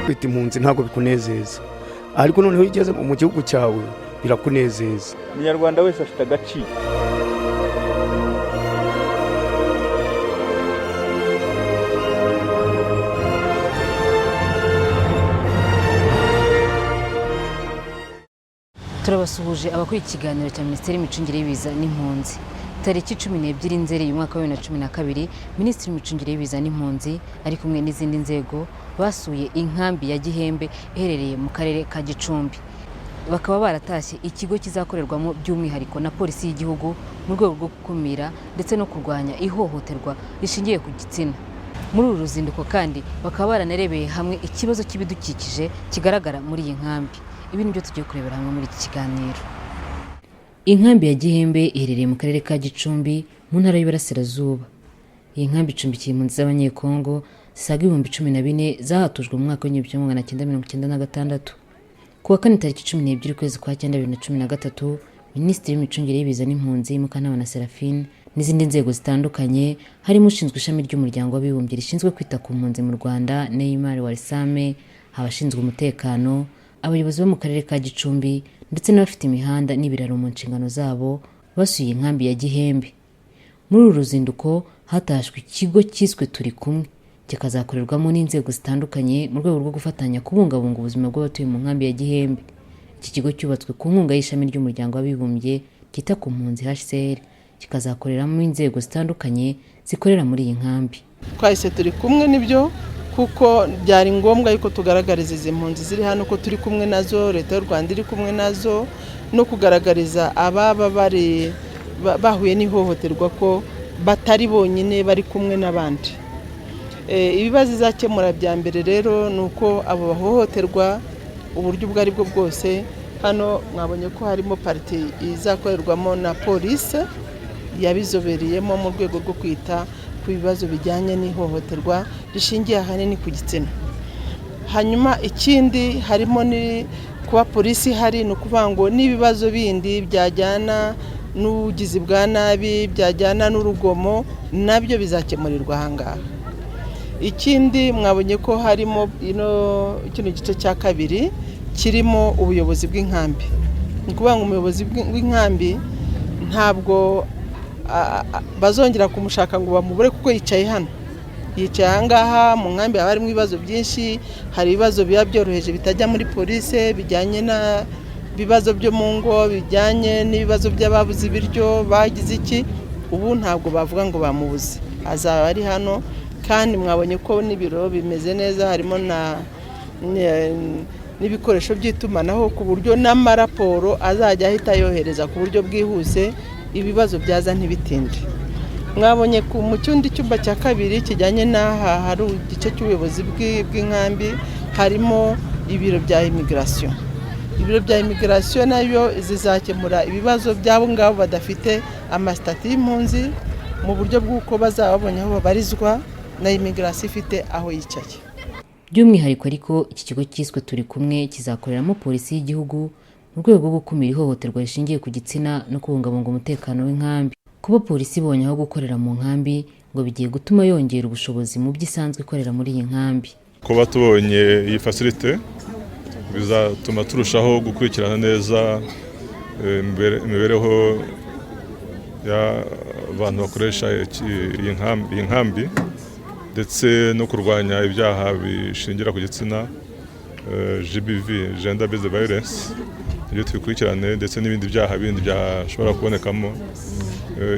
Kwita impunzi ntabwo bikunezeza, ariko noneho iyo ugeze mu gihugu cyawe birakunezeza. Umunyarwanda wese afite agaciro. Turabasuhuje abakora ikiganiro cya Minisiteri y'Imicungire y'Ibiza n'Impunzi. Tariki 12 Nzeri uyu mwaka wa 2012, Minisitiri w'Imicungire y'Ibiza n'Impunzi ari kumwe n'izindi nzego basuye inkambi ya Gihembe iherereye mu karere ka Gicumbi. Bakaba baratashye ikigo kizakorerwamo by'umwihariko na Polisi y'Igihugu mu rwego rwo gukumira ndetse no kurwanya ihohoterwa rishingiye ku gitsina. Muri uru ruzinduko kandi bakaba baranarebeye hamwe ikibazo cy'ibidukikije kigaragara muri iyi nkambi. Ibi ni byo tugiye kurebera hamwe muri iki kiganiro. Inkambi ya Gihembe iherereye mu karere ka Gicumbi mu ntara y'Iburasirazuba. Iyi nkambi icumbikiye impunzi z'Abanyekongo zisaga 14,000 zahatujwe mu mwaka w'1996. Ku wa kane tariki 12 ukwezi kwa cyenda 2013, Minisitiri w'Imicungire y'Ibiza n'Impunzi Mukantabana Seraphine n'izindi nzego zitandukanye harimo ushinzwe ishami ry'Umuryango w'Abibumbye rishinzwe kwita ku mpunzi mu Rwanda Neymar Warsame, abashinzwe umutekano, abayobozi bo mu karere ka Gicumbi ndetse n'abafite imihanda n'ibiraro mu nshingano zabo basuye inkambi ya Gihembe. Muri uru ruzinduko hatashywe ikigo cyiswe Turi Kumwe, kikazakorerwamo n'inzego zitandukanye mu rwego rwo gufatanya kubungabunga ubuzima bw'abatuye mu nkambi ya Gihembe. Iki kigo cyubatswe ku nkunga y'ishami ry'Umuryango w'Abibumbye ryita ku mpunzi HCR, kikazakoreramo inzego zitandukanye zikorera muri iyi nkambi. Twahise Turi Kumwe nibyo, kuko byari ngombwa yuko tugaragariza izi mpunzi ziri hano ko turi kumwe nazo, Leta y'u Rwanda iri kumwe nazo, no kugaragariza ababa bari bahuye n'ihohoterwa ko batari bonyine, bari kumwe n'abandi. Ibibazo izakemura bya mbere rero ni uko abo bahohoterwa uburyo ubwo ari bwo bwose. Hano mwabonye ko harimo partie izakorerwamo na polisi yabizobereyemo mu rwego rwo kwita ku bibazo bijyanye n'ihohoterwa rishingiye ahanini ku gitsina. Hanyuma ikindi harimo ni kuba polisi ihari, ni ukuvuga ngo n'ibibazo bindi byajyana n'ubugizi bwa nabi, byajyana n'urugomo, nabyo bizakemurirwa aha ngaha. Ikindi mwabonye ko harimo ino kino gice cya kabiri kirimo ubuyobozi bw'inkambi. Ni ukuvuga ngo umuyobozi w'inkambi ntabwo bazongera kumushaka ngo bamubure, kuko yicaye hano, yicaye aha ngaha. Mu nkambi haba harimo ibibazo byinshi. Hari ibibazo biba byoroheje bitajya muri polisi, bijyanye n'ibibazo byo mu ngo, bijyanye n'ibibazo by'ababuze ibiryo, bagize iki. Ubu ntabwo bavuga ngo bamubuze, azaba ari hano. Kandi mwabonye ko n'ibiro bimeze neza, harimo n'ibikoresho by'itumanaho, ku buryo n'amaraporo azajya ahita yohereza ku buryo bwihuse, ibibazo byaza ntibitinde. Mwabonye mu kindi cyumba cya kabiri kijyanye n'aha hari igice cy'ubuyobozi bw'inkambi, harimo ibiro bya immigration. Ibiro bya immigration nayo zizakemura ibibazo by'abo ngabo badafite amasitati y'impunzi, mu buryo bw'uko bazaba babonye aho babarizwa na immigration ifite aho yicaye. By'umwihariko ariko iki kigo cyiswe Turi Kumwe kizakoreramo Polisi y'Igihugu mu rwego rwo gukumira ihohoterwa rishingiye ku gitsina no kubungabunga umutekano w'inkambi. Kuba polisi ibonye aho gukorera mu nkambi ngo bigiye gutuma yongera ubushobozi mu byo isanzwe ikorera muri iyi nkambi. Kuba tubonye iyi facilité bizatuma turushaho gukurikirana neza imibereho y'abantu bakoresha iyi nkambi, ndetse no kurwanya ibyaha bishingira ku gitsina, GBV, gender based violence, ibyo tubikurikirane, ndetse n'ibindi byaha bindi byashobora kubonekamo.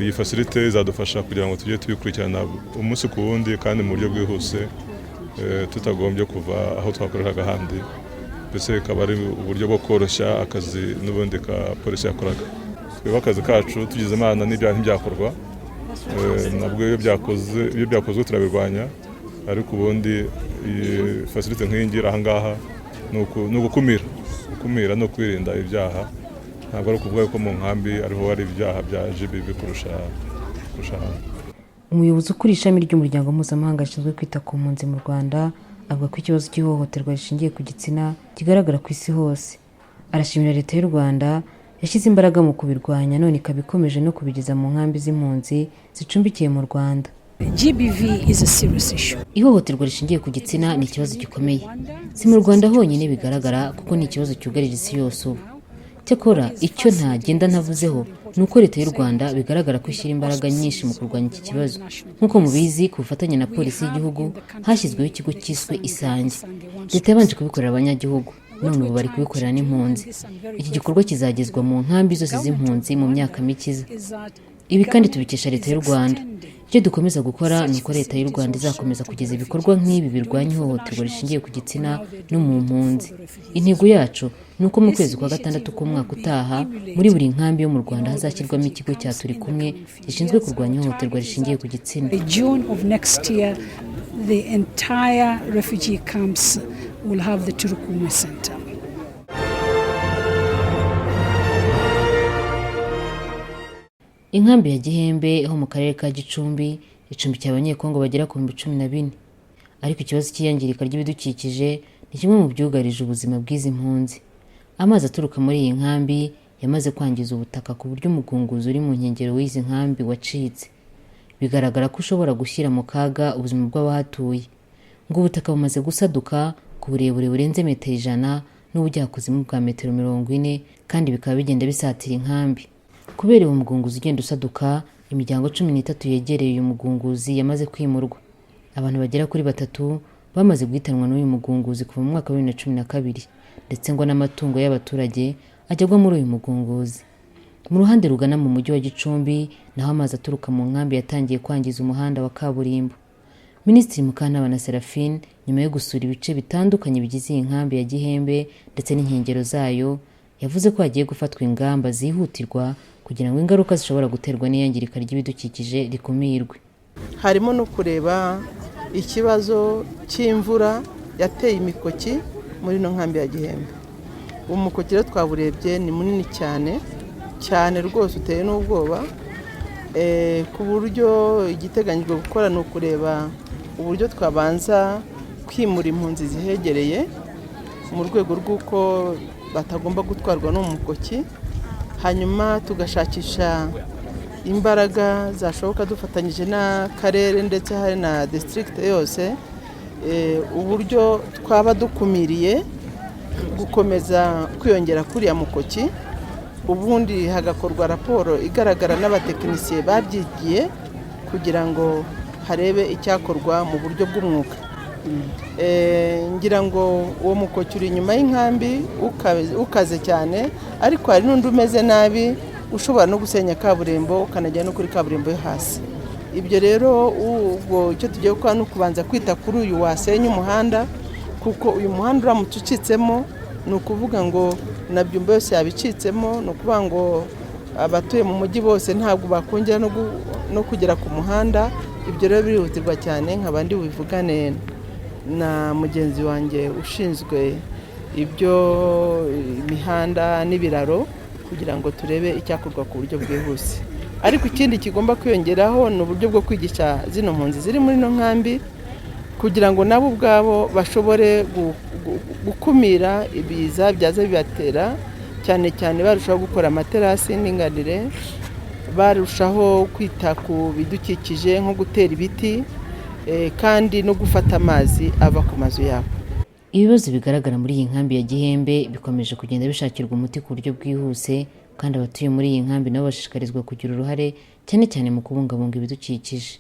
Iyi facilité izadufasha kugira ngo tujye tubikurikirana umunsi ku wundi kandi mu buryo bwihuse, tutagombye kuva aho twakoreraga ahandi. Mbese ikaba ari uburyo bwo koroshya akazi n'ubundi ka polisi yakoraga. Twebwe akazi kacu, tugize Imana n'ibyaha ntibyakorwa. Nabwo iyo byakozwe turabirwanya, ariko ubundi iyi facilité nk'iyi ngiyi aha ngaha ni ugukumira no kwirinda ibyaha. Ntabwo ari ukuvuga ko mu nkambi ariho hari ibyaha bya GBV kurusha ahandi. Umuyobozi ukuriye ishami ry'Umuryango Mpuzamahanga rishinzwe kwita ku mpunzi mu Rwanda avuga ko ikibazo cy'ihohoterwa rishingiye ku gitsina kigaragara ku isi hose. Arashimira Leta y'u Rwanda yashyize imbaraga mu kubirwanya, none ikaba ikomeje no kubigeza mu nkambi z'impunzi zicumbikiye mu Rwanda. GBV is a serious issue. Ihohoterwa rishingiye ku gitsina ni ikibazo gikomeye. Si mu Rwanda honyine bigaragara, kuko ni ikibazo cyugarije isi yose ubu. Cyakora icyo ntagenda ntavuzeho ni uko Leta y'u Rwanda bigaragara ko ishyira imbaraga nyinshi mu kurwanya iki kibazo. Nk'uko mubizi, ku bufatanye na Polisi y'Igihugu hashyizweho ikigo cyiswe Isange. Leta yabanje kubikorera abanyagihugu, none ubu bari kubikorera n'impunzi. Iki gikorwa kizagezwa mu nkambi zose z'impunzi mu myaka mike iza. Ibi kandi tubikesha Leta y'u Rwanda. Icyo dukomeza gukora ni uko Leta y'u Rwanda izakomeza kugeza ibikorwa nk'ibi birwanya ihohoterwa rishingiye ku gitsina no mu mpunzi. Intego yacu ni uko mu kwezi kwa gatandatu k'umwaka utaha, muri buri nkambi yo mu Rwanda hazashyirwamo ikigo cya Turi Kumwe gishinzwe kurwanya ihohoterwa rishingiye ku gitsina. By June of next year, the entire refugee camps will have the Turikumwe Center. Inkambi ya Gihembe ho mu karere ka Gicumbi icumbikiye Abanyekongo bagera ku 14,000. Ariko ikibazo cy'iyangirika ry'ibidukikije ni kimwe mu byugarije ubuzima bw'izi mpunzi. Amazi aturuka muri iyi nkambi yamaze kwangiza ubutaka, ku buryo umugunguzi uri mu nkengero w'izi nkambi wacitse. Bigaragara ko ushobora gushyira mu kaga ubuzima bw'abahatuye. Ngo ubutaka bumaze gusaduka ku burebure burenze metero 100 n'ubujyakuzimu bwa metero 40, kandi bikaba bigenda bisatira inkambi. Kubera uwo mugunguzi ugenda usaduka, imiryango 13 yegereye uyu mugunguzi yamaze kwimurwa. Abantu bagera kuri batatu bamaze guhitanwa n'uyu mugunguzi kuva mu mwaka wa 2012, ndetse ngo n'amatungo y'abaturage ajya agwa muri uyu mugunguzi. Mu ruhande rugana mu mujyi wa Gicumbi naho, amazi aturuka mu nkambi yatangiye kwangiza umuhanda wa kaburimbo. Minisitiri Mukantabana Seraphine, nyuma yo gusura ibice bitandukanye bigize iyi nkambi ya Gihembe ndetse n'inkengero zayo, yavuze ko hagiye gufatwa ingamba zihutirwa kugira ngo ingaruka zishobora guterwa n'iyangirika ry'ibidukikije rikumirwe. Harimo no kureba ikibazo cy'imvura yateye imikoki muri ino nkambi ya Gihembe. Umukoki rero twawurebye, ni munini cyane cyane rwose, uteye n'ubwoba, ku buryo igiteganyijwe gukora ni ukureba uburyo twabanza kwimura impunzi zihegereye, mu rwego rw'uko batagomba gutwarwa n'uwo mukoki, hanyuma tugashakisha imbaraga zashoboka dufatanyije n'akarere ndetse hari na district yose, uburyo twaba dukumiriye gukomeza kwiyongera kuriya mukoki. Ubundi hagakorwa raporo igaragara n'abatekinisiye babyigiye, kugira ngo harebe icyakorwa mu buryo bw'umwuga. Ngira ngo uwo mukoki uri inyuma y'inkambi ukaze cyane, ariko hari n'undi umeze nabi ushobora no gusenya kaburimbo, ukanajya no kuri kaburimbo yo hasi. Ibyo rero, ubwo icyo tugiye gukora ni ukubanza kwita kuri uyu wasenya umuhanda, kuko uyu muhanda uramutse ucitsemo, ni ukuvuga ngo na Byumba yose yabicitsemo, ni ukuvuga ngo abatuye mu mujyi bose ntabwo bakongera no kugera ku muhanda. Ibyo rero birihutirwa cyane, nkaba ndi bubivugane na mugenzi wanjye ushinzwe ibyo imihanda n'ibiraro, kugira ngo turebe icyakorwa ku buryo bwihuse. Ariko ikindi kigomba kwiyongeraho ni uburyo bwo kwigisha zino mpunzi ziri muri ino nkambi, kugira ngo nabo ubwabo bashobore gukumira ibiza byaza bibatera, cyane cyane barushaho gukora amaterasi y'indinganire, barushaho kwita ku bidukikije nko gutera ibiti, kandi no gufata amazi ava ku mazu yabo. Ibibazo bigaragara muri iyi nkambi ya Gihembe bikomeje kugenda bishakirwa umuti ku buryo bwihuse, kandi abatuye muri iyi nkambi nabo bashishikarizwa kugira uruhare, cyane cyane mu kubungabunga ibidukikije.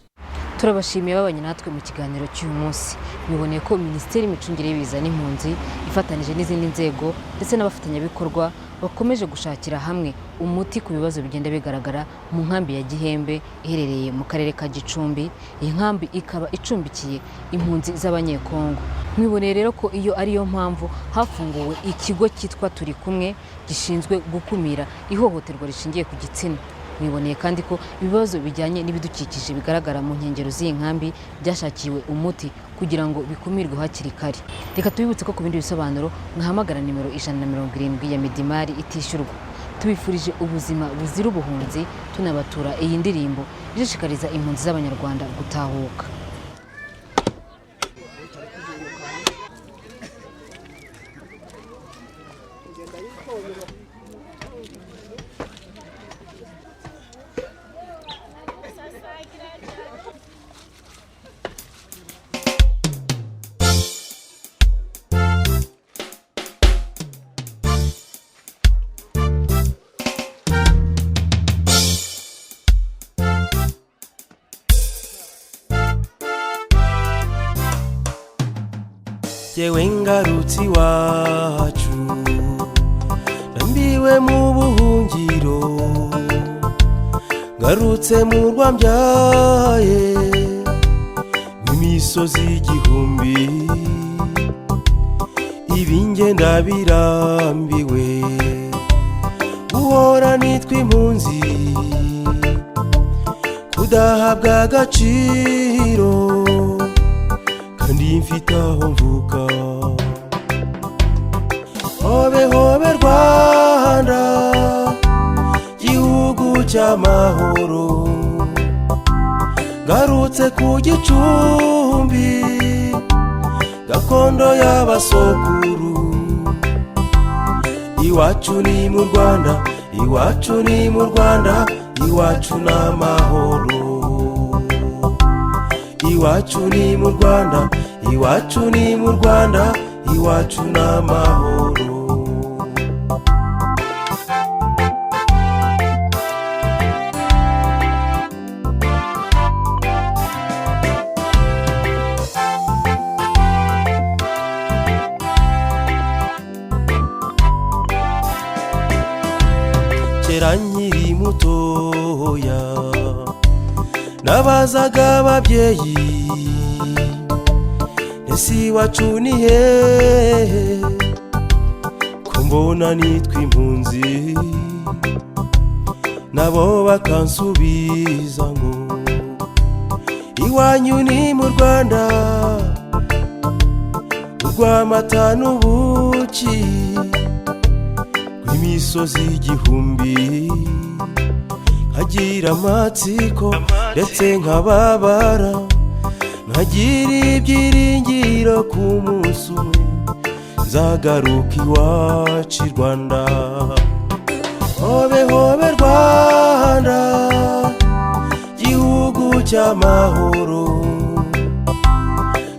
Turabashimiye babanye natwe mu kiganiro cy'uyu munsi. Mwiboneye ko Minisiteri y'Imicungire y'Ibiza n'Impunzi ifatanije n'izindi nzego ndetse n'abafatanyabikorwa bakomeje gushakira hamwe umuti ku bibazo bigenda bigaragara mu nkambi ya Gihembe iherereye mu karere ka Gicumbi. Iyi nkambi ikaba icumbikiye impunzi z'Abanyekongo. Mwiboneye rero ko iyo ariyo mpamvu hafunguwe ikigo cyitwa Turi Kumwe gishinzwe gukumira ihohoterwa rishingiye ku gitsina. Mwiboneye kandi ko ibibazo bijyanye n'ibidukikije bigaragara mu nkengero z'iyi nkambi byashakiwe umuti kugira ngo bikumirwe hakiri kare. Reka tubibutse ko ku bindi bisobanuro mwahamagara nimero 170 ya Midimar itishyurwa. Tubifurije ubuzima buzira ubuhunzi, tunabatura iyi ndirimbo ishishikariza impunzi z'Abanyarwanda gutahuka. Jyewe ngarutse iwacu, ndambiwe mu buhungiro, ngarutse mu rwambyaye, n'imisozi igihumbi, ibingenda birambiwe guhora nitwa impunzi, kudahabwa agaciro kandi mfite aho mvuka. Hobe hobe Rwanda, gihugu cy'amahoro, ngarutse ku gicumbi, gakondo y'abasokuru. Iwacu ni mu Rwanda, iwacu ni mu Rwanda, iwacu ni amahoro. Iwacu ni mu Rwanda, iwacu ni mu Rwanda, iwacu ni amahoro. Kera nkiri mutoya nabazaga ababyeyi: "Ese iwacu ni hehe, ko mbona nitwa impunzi?" Nabo bakansubiza ngo: "Iwanyu ni mu Rwanda rw'amata n'ubuki, rw'imisozi igihumbi." Nkagira amatsiko ndetse nkababara, nkagira ibyiringiro ku munsi umwe nzagaruka iwacu i Rwanda. Hobe hobe Rwanda, gihugu cy'amahoro,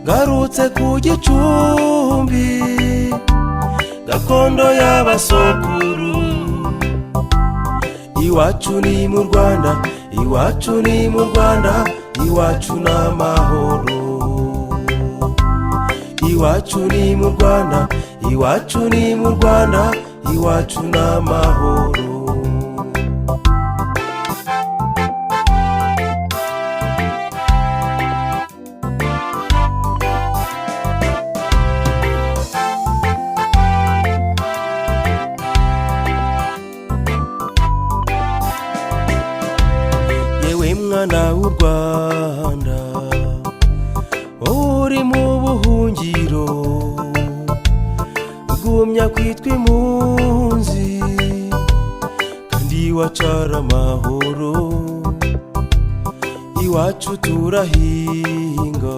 ngarutse ku gicumbi, gakondo y'abasokuru. Iwacu ni mu Rwanda, iwacu ni mu Rwanda, iwacu ni amahoro. Iwacu ni mu Rwanda, iwacu ni mu Rwanda, iwacu ni amahoro. Yewe mwana w'u Rwanda, wowe uri mu buhungiro, ugumya kwitwa impunzi kandi wacara amahoro. Iwacu turahinga,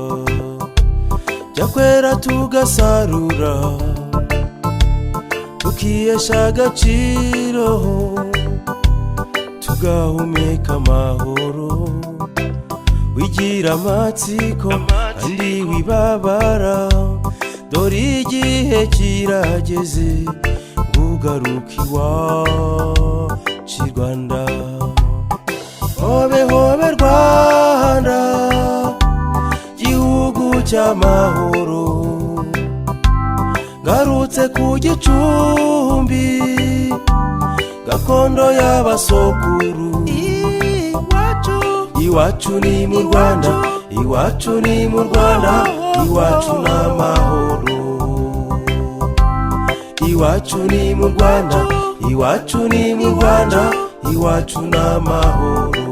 byakwera tugasarura, tukihesha agaciro, tugahumeka amahoro. Wigira amatsiko kandi wibabara, dore igihe kirageze ngo ugaruke iwacu i Rwanda. Hobe hobe Rwanda, gihugu cy'amahoro, ngarutse ku gicumbi, gakondo y'abasokuru. Iwacu ni mu Rwanda, iwacu ni mu Rwanda, iwacu ni amahoro. Iwacu ni mu Rwanda, iwacu ni mu Rwanda, iwacu ni amahoro.